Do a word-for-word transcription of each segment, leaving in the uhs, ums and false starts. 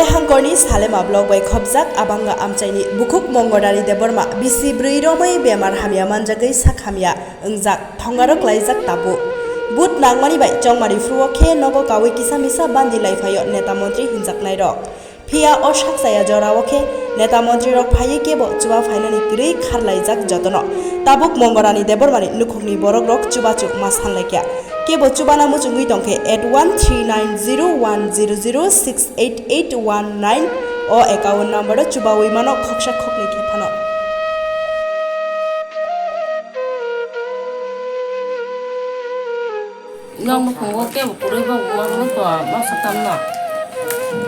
Hangkorni Salema block bai khopjak Abanga amchaini bukhuk Mongorani Debbarma bisi bwrwi romwi bemar hamya manjagwi sak hamya wngjak thongaro klaijak tabuk. Vote nangmani bai chongmari phuru o khe nogo kaui kisa misa bandi laiphaio neta montri hinjaknairok. Phiya o sak chaya jorao khe neta montrirok phaiwi kebo chuba phainani kwrwi kharlaijak jotono. Tabuk Mongorani Debbarmani nukhungni borokrok chubachu ma sanlaikya. Kebo chubana muchungwi tongkhe eight one three nine zero one zero zero six eight eight one nine o account number o chubawi mano khoksa khoknwi khe phano. Yang nukhungo kebo kwrwi bo umarwi to baksa tamno.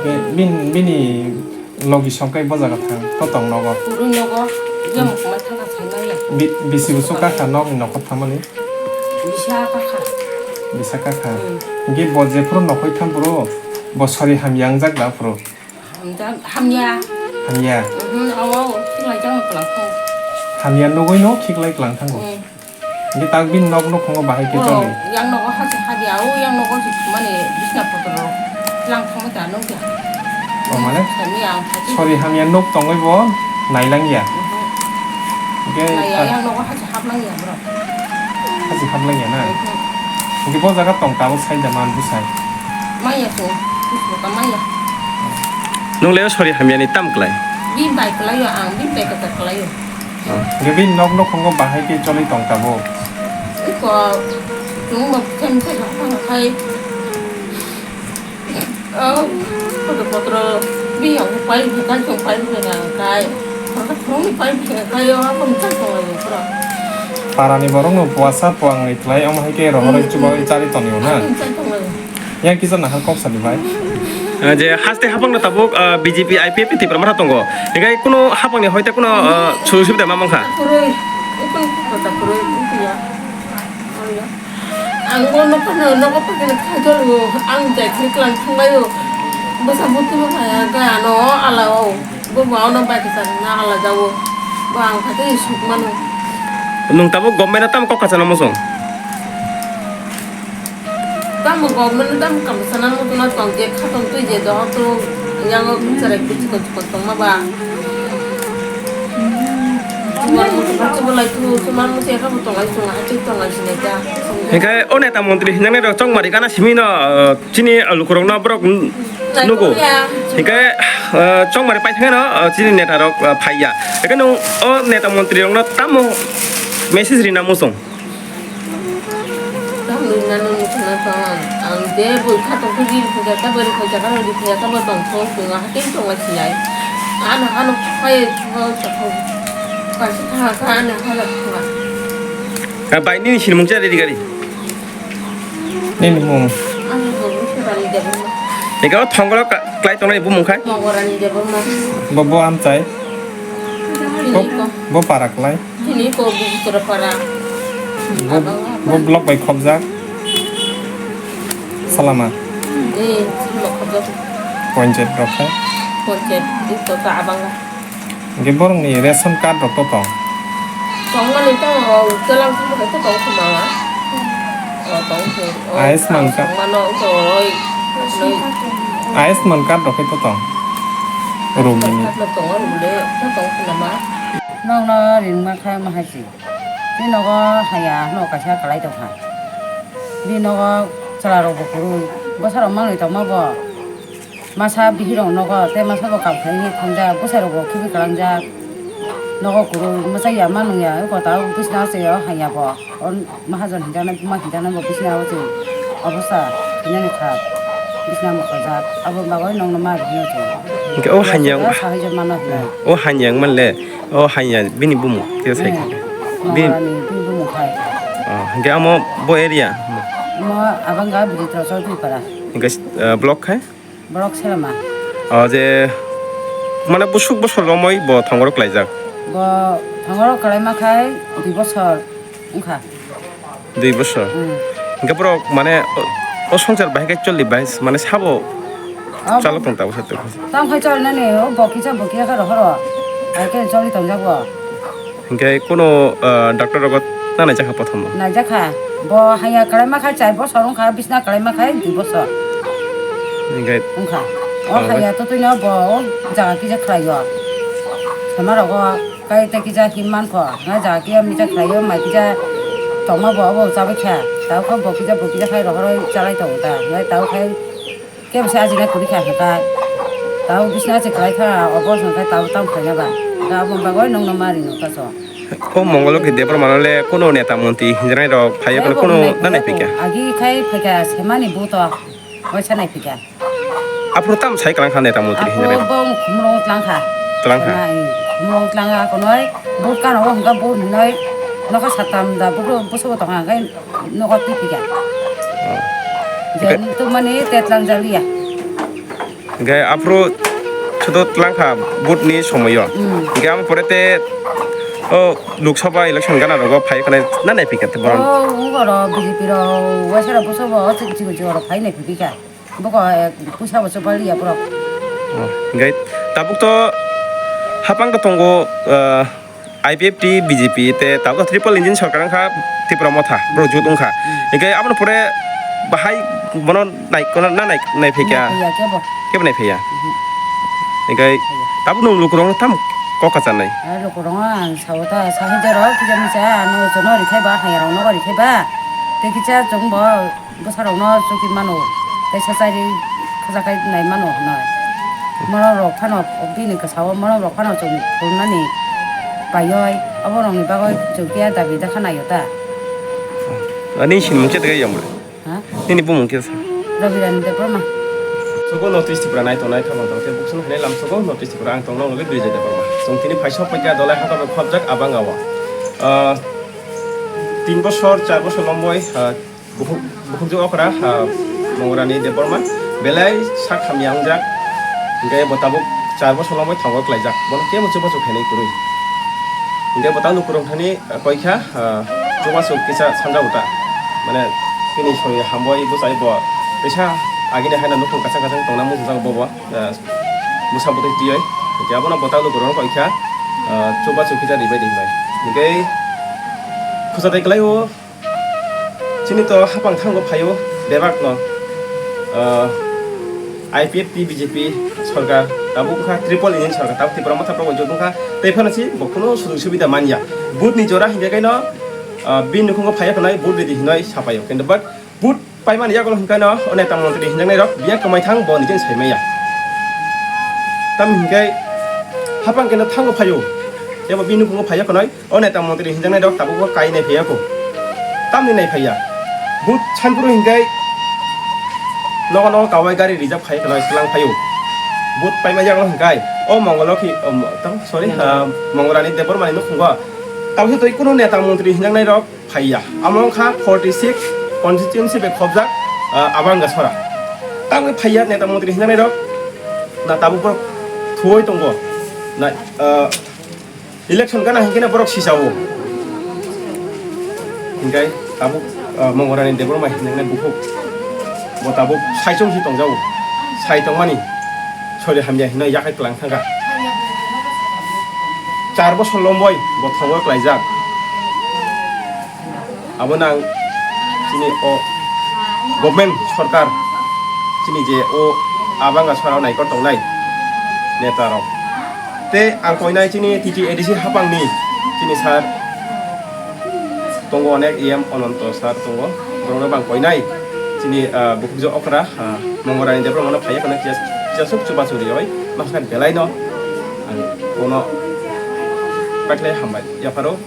Be-, bin-, bini logi songkai bo jaga thang, to tong nogo. Kwrwi nogo, yang nukhungma thangkha saimanya. Bi-, bisi busu kakha nokni nokho thamani? Bisa kakha. Bisa kakha. Hmm. Hingke bo jephuru nokoi thampuru, bo sori hamya wngjak da phuru? Hamjak, hamya. Hamya. Mhm, awo, khiklai jang kwlang thang. Hamya nugui no khiklai kwlang thango. Hmm. Hingke tak bini nok nukhungo bahai khe choli. Yang nogo hasi habya, o yang nogo si mani bisna potro lang thangma ta nukya. O mane? Hamya ang hasi. Sori hamya nuk tongoi bo nailangya. Mhm. Hingke naiya, ta- yang nogo hasi hablangya bro. Hasi hablangya na? Mhm. Hingke bo jaga tong tabuk sai da man bwsai. Maya to, bwsai ka maya. Nung le sori hamya ni tam klai? Bini bai klai yo ang, bini bai kata klai yo. Hingke bini nok nukhungo bahai khe choli tong tabuk? Iko, chwng bo khem khe rok phano khai. Oh, kotor kotor, bini yang pai khe kai chwng pai khe na kai. Kotor khoroknwi pai khe kai yo, ako ni chai tong lai phura. Parani borok no puasa puang ni klai, omo hai khe rohoroi chubawi chari tong yo na? Chai tong lai. Yang kisa nahar kok sadi bai. Ah, je haste hapang na tabuk, ah, B J P, I P F T Tipra mara tongo. Hikai kuno hapang ni hoite kuno, ah, sujuk subida ma mangkha. Kurui, ikun kota kurui, ikun ya. Ang bo no pano, no ko pano khajo lo, ang jai kri klang thang bayo. Basa buti bo kaya ga no ala o. Bo ma ono bai kisa na ala jawo. Ba ang kate suk mano. Nung tabuk government tam kok kasa na mosong. Tamo government tamo kam sana mo tuna tong je khatong twi je dohor to yango chara kuchi kuchi tong ma ba. Tumar mo to bacha bolai tu tumar mo to yakha mo tong lai tong lai tong lai sinai ta. Hingke o neta montri hinjaknai rok chongmari gana simi no, ah, chini lukurok no borok nugo. Hingke, ah, chongmari paithakgeno, ah, chini neta rok, ah, phaiya. Hingke nung o neta montri rok no tamo message rina mosong. Tamo nani mukuna tong, ang je bui khatong khe bini khuja ta bari khuja ta bari khuja ta bo tong thong thong ha tin tong lai sinai. Ano ano khai khai kaisa tha kha ano hala kha. Ka bai nini sinimung cha ready gari. Nini mung. Ani bo Mungsorani Debbarma. Ega o thongoro ka-, klai tongnai bumung khai. Mongorani Debbarma. Bo, bo amchai. Bo, bo para klai. Chini ko Bujitra para. Bo, bo block bai khobjak. Salama. Eh, block khobjak. Panchayat rok khe. Panchayat, ito ka abang. Hingke borokni ration card rok to tong? Tongmani tongo, telang thangma hai khe tong khuma. O, tong khe, o, Ayushman card. Tongmano, oi, oi. Ayushman card rok khe to tong? Rumini. Card no tongo, rumle, to tong khuna ma. Nokno ringma khe ma hai se. Bini nogo haya no kaisa kwlai tongkha. Bini nogo chwla rok bo kwrwi. Bwsa rok manwi tongma bo. Masa bihik rok nogo tei masa bo kam khaini thangjak, bwsai rok bo khibi kwlangjak. Nogo kwrwi mwchai ya ma nung ya, eko ta bisna se o hanya bo. O mahajon hinjaknai, buma hinjaknai bo bisna o se obosta hinani kha. Bisna mwkhajak. Abo bagwi nokno ma rwgwi o se. Hingke o hanya sahai je mano hinwi. O hanya wngman le, o hanya bini bumung, kisa sai. Eh, bini Mongorani bini bumung khai. Oh, hingke amo bo area? Mo abang ga Biditra Chaudhary para. Hingke, eh, block khai? Borok selama. O je, mane, busuk bosor romoi bo thongorok klaijak? Bo thongorok kwlaima khai dui bosor wngkha. Dui bosor? Hmm. Hingke borok, mane, o, o songchar bahai khe choli bai, mane, sabo chalok tong tabuk se tong. Tamo khai cholnani, o bo kisa bo kisa khe rohoro. Hai khe choli tongjak bo. Hingke kuno, ah, doctor rogo ta naijakha prothom? Naijakha. Bo haya kwlaima khai char bosor wngkha, bisna kwlaima khai dui bosor. Hingke wngkha. O khaya to twi no bo jaga kisa khlai o. Sama rogo kai ta kisa him man kho. Na jaga kisa misa khlai o, mai kisa tongma bo abo chabai kha. Tao kho bo kisa bo kisa khai rohoroi chalai tongo ta. Nai tao khai kebo se ajina kuri kha kha ta. Tao bisna se khlai kha, obo song khai tao tam khlai na ba. Ga bo bagoi nong no mari no ta so. O Mongolo ke Debbarma no le kuno neta monti hinjrai rok phai o, kuno na nai phika. Agi khai phika semani buto. Oi sanai phika. Aphuru tam sai kwlang kha neta monti hinwi. Aphuru bo khumulung tlang kha. Tlang kha. Khumulung tlang kha konoi. Bo kano bo hwnka bo hinoi. Nokha satam da bo bo sobo tong kha, hwnkai nokha twi phika. Oh. Jani to mani te tlang jaliya. Hingke aphuru sudo tlang kha vote ni somoyo. Hmm. Hingke amo pore te o Lok Sabha election gana rogo phai khwlai na nai phika te boron. Oh, ungoro B J P ro, waisa ro bo sobo chikon chikon ro phai nai phika. Boko, eh, puisa bo chopaliya borok. Oh, hingke tabuk to hapang to tongo, eh, I P F T, B J P te tabuk to triple engine sorkar wngkha Tipra Motha, borok jut wngkha. Hmm. Hingke aboni pore bahai bono nai, kono na nai, nai phikya? Nai phikya kebo. Kebo nai phikya? Mhm. Hingke tabuk nung lukurok tam kok kachanai. Eh, lukurok ang sao ta, sahi jaro, kisa misa, ano jono rikhai ba, hayarok nogo rikhai ba. Te kisa chwng bo bwsarokno chukwi mano, tei sachairi khajak khai nai mano hwnwi. Borok rok phano bini kwsao borok rok phano chwng phunuknani paiwi, oborokni bagwi chwng phiya dabi dakha naio ta. Ani sinimung khe tei yamle? Ha? Nini bumung khe sa? Ravirani Debbarma. Sogo North East Tripura nai tongnai thago tong khe buksong hinai lam sogo North East Tripura ang tongno logwi Bijay Debbarma. Chwng tini phaisok paikha dolai hato khobjak abang awa. Ah, tin bosor, char bosor lomboi, ah, Bukhuk-, bukhukjwk okra, ah, Mongorani Debbarma belai sak hamya wngjak. Hingke bo tabuk char bosor lomwi thango klaijak. Bono kebo chubachu khainai kwrwi. Hingke bo tang lukurok thani, ah, koikha, ah, chubachu kisa sanja uta. Mane, bini sori hambai bwsai bo kaisa agini haino nukhung kachang kachang tongna muchungjak bobo, ah, bwsa bwtwi twiwi. Hingke abono bo tang lukurok koikha, ah, chubachu kisa ribai di hinwi. Hingke khwsa tei kwlai o. Chini to hapang thango phaio bebak no, ah, I P F T B J P sorkar tabuk wngkha triple engine sorkar tabuk Tipra Motha tabuk wngkha tei phano si bo kuno sujog subida manya. Vote ni jora hinkhe kaino, ah, bini nukhungo phaiya khwnai vote ridi hinoi sapaio. Kintu but vote paimani yagulo hinkheno o neta montri hinjaknai rok biya kwmai thang bo nijeng saimaya. Tamni hinkhe hapang keno thango phaio ebo bini nukhungo phaiya khwnai. O neta montri hinjaknai rok tabukbo kai nai phaiya kho. Tamni nai phaiya. But sanpuru hinkhai nogo nogo kawai gari rijak phai khwlai swlang phaio. But paima yakno hinkhai o Mongolo khi, um, tamo, sorry, ah, Mongolani Debbarmani nukhungo. Tabukhe twi kunu neta montri hinjaknai rok phaiya. Amo wngkha forty six constituency bai khobjak, ah, Abanga sora. Tabukhe phaiya neta montri hinjaknai rok. Na tabukbo thuoi tongo. Na, ah, Election gana hinkhe borok sisao. Hinkhe tabuk, ah, Mongorani Debbarma hinjaknai bukhuk. Bo tabuk saichung si tongjago. Sai tongmani sori hamya hinwi yakhai twlang thangkha. Char bosor lomboi bo thongo klaijak. Abo nang chini o government sorkar chini je o Abanga sora naikor tongnai neta rok. Tei ang koinai chini T T A D C hapangni chini sir tongo, onek E M Ononto sir tongo, borokno bang koinai chini, ah, bukhukjwk okra, ah, Mongorani Debbarmano phaiya khwna kisa, kisa suk chubachu rioi, makha belaino ang bono paikhlai hambai yapharo.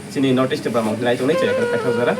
Chini North East Tripura mangpilai tongnai chaya khe paithak jora.